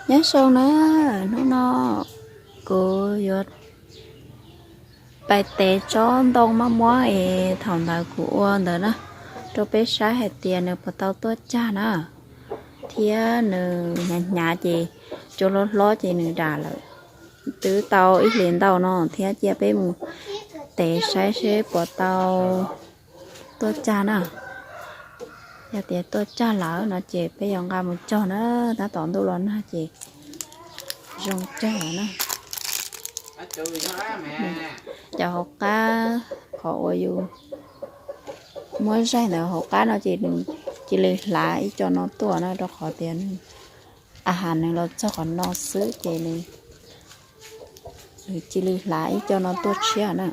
Nyob zoo na, hnub no kuv yuav pais tev tsob ntoo maj muab es thaum ntawd kuv ua ntawd na, rau peb saib hais tias nws puas tau tuaj cag na, thiab nws hnyav hnyav ces cua hlob hlob ces nws dam lawm. Twb tau ib hlis ntau no thiab, cia peb mus tev saib seb puas tau tuaj cag na. Yog tias tuaj cag lawm no ces peb yuav nqa mus cog na, tab tom ntuj los nag ces zoo cog na. Cov hauv qab, qhov uas yus muab zaig ntawd hauv qab no ces nws cia li hlav ib co no tuaj na, rau qhov tias nws a has nws los txog qhov no xwb ces nws cia li hlav ib co no tuaj tshiab na.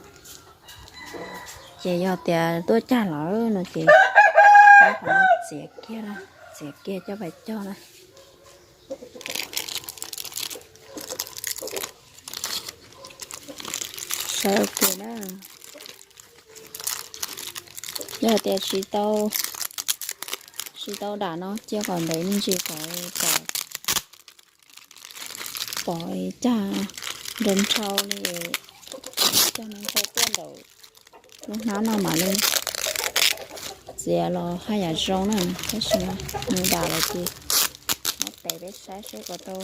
Ces yog tias tuaj cag lawm no ces qhov no txiav kiag, txiav kiag coj pais cog na. Saib ua ke na. Yog tias tsis tau, tsis tau dam no cia kom ntev me ntsis kom pom cag nrau nrhau li, cag nrau nrhau tuaj ntawm lub hnab no mam li txiav los haj yam zoo na. Tab sis nws dam lawm ces muab tev peb saib seb puas tau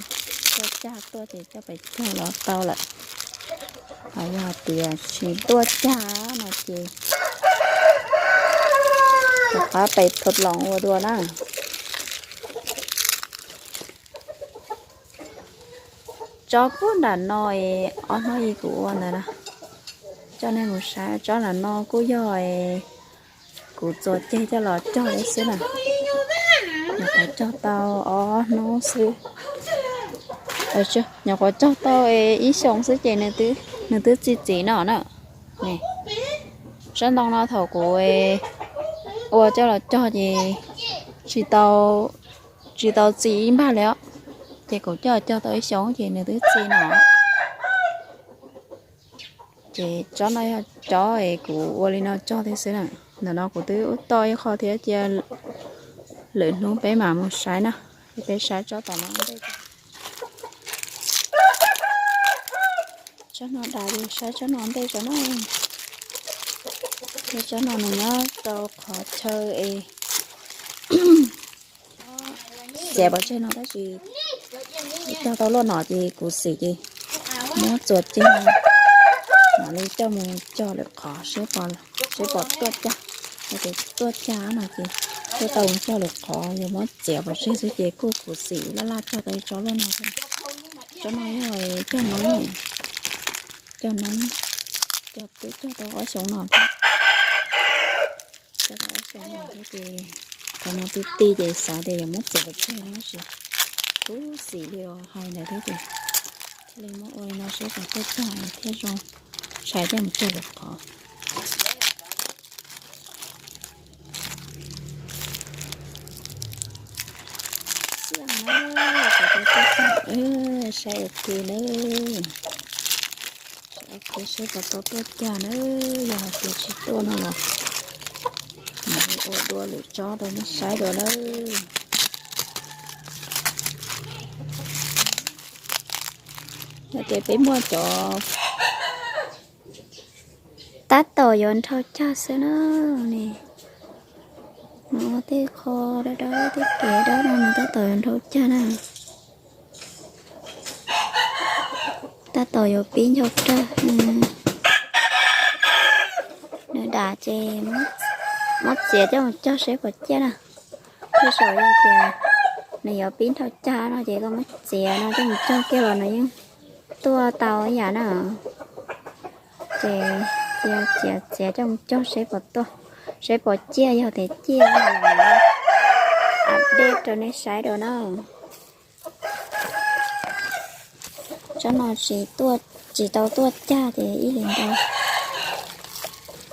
tuaj cag tuaj ces coj pais cog los tau lawm. Ho yog tias tsis tuaj cag no ces rov qab pais thod loos ua dua na. Tsob puag nram no es ob hnub ib kuv ua ntawd na, coj nej mus saib. Tsob nram no kuj yog kuv txuas ceg coj los cog li xwb na. Nyuam qhuav cog tau ob hnub xwb, nyuam qhuav cog tau ib xyoos xwb ces nws twb txi txiv no na. Tsob ntoo no thaum kuv ua coj los cog ces tsis tau, tsis tau txi ib npag li os. Ces kuv coj cog tau ib xyoos ces nws twb txi no. Ces tsob no yog tsob es kuv ua li no cog thiab xwb na. Ntawm no kuv twb ub toj ib qho thiab, cia lwm hnub peb mam mus saib na. Peb saib tsob tom no ntej. Tsob no dam li, saib tsob no ntej tso na. Tsob no nws nyob rau qhov chaw es txiav pov tseg no tab sis cog tau luaj no ces kuv xim ces muab txuas ceg no, mam li coj mus cog lwm qhov seb puas tuaj cag. Yog tias tuaj cag no ces tuaj tau mus cog lwm qhov, yog muab txiav pov tseg xwb ces kuj kuv xim laj laj cog tau ib tsob luaj no. Tsob no yog cog noob, cog noob, cog twb cog tau ob xyoos no thiab. Cog tau ob xyoos no thiab ces qhov no ti ti ces xav tias yuav muab txiav pov tseg no tab sis kuv xim li hais ntawd thiab ces thiaj li muab ua li no seb puas tuaj cag thiab zoo, ntshai coj mus cog lwm qhov. Saib ua ke na, saib ua ke seb puas tau tuaj cag na. Yog hais tias tsis tuaj no los mam li ua dua lwm tsob rau nej saib dua na. Yog tias peb muaj cov tab tom yuav nrhau cag xwb na. Nws ua tej qho dawb dawb tej kev dawb no nws tab tom yuav nrhau cag na. Tab tom yuav pib ncau rag, nws dam ces muab txiav coj mus cog seb puas ciaj na. Tej zaum yog tias nws yuav pib nrhau cag no ces koj muab txiav no coj mus cog kiag los nws yeej tuaj tau ib yam na. Ces txiav txiav coj mus cog seb puas tuaj, seb puas ciaj, yog tias ciaj no los update rau nej saib dua na. Tsob no tsis tau tuaj cag ces ib hlis ntau,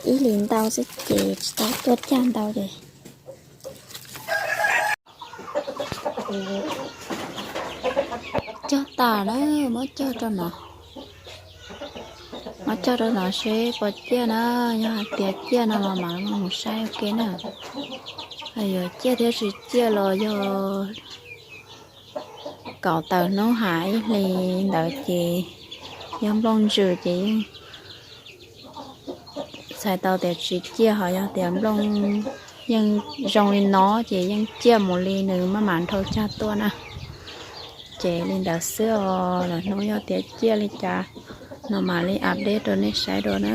ib hlis ntau xwb ces tsis tau tuaj cag ntau ces cog tas na, muab cog rau no, muab cog rau no seb puas ciaj na. Yog hais tias ciaj no los mam mus saib ua ke na. Yuav ciaj thiab tsis ciaj los yog kaum tawm hnub hais ib hlis ntawd ces yog nplooj ntsws ces yeej txhais tau tias tsis ciaj, ho yog tias nplooj yeej zoo li no ces yeej ciaj mus li nws maj mam nrhau cag tuaj na. Ces li ntawd xwb os, lwm hnub yog tias ciaj li cas no mam li update rau nej saib dua na.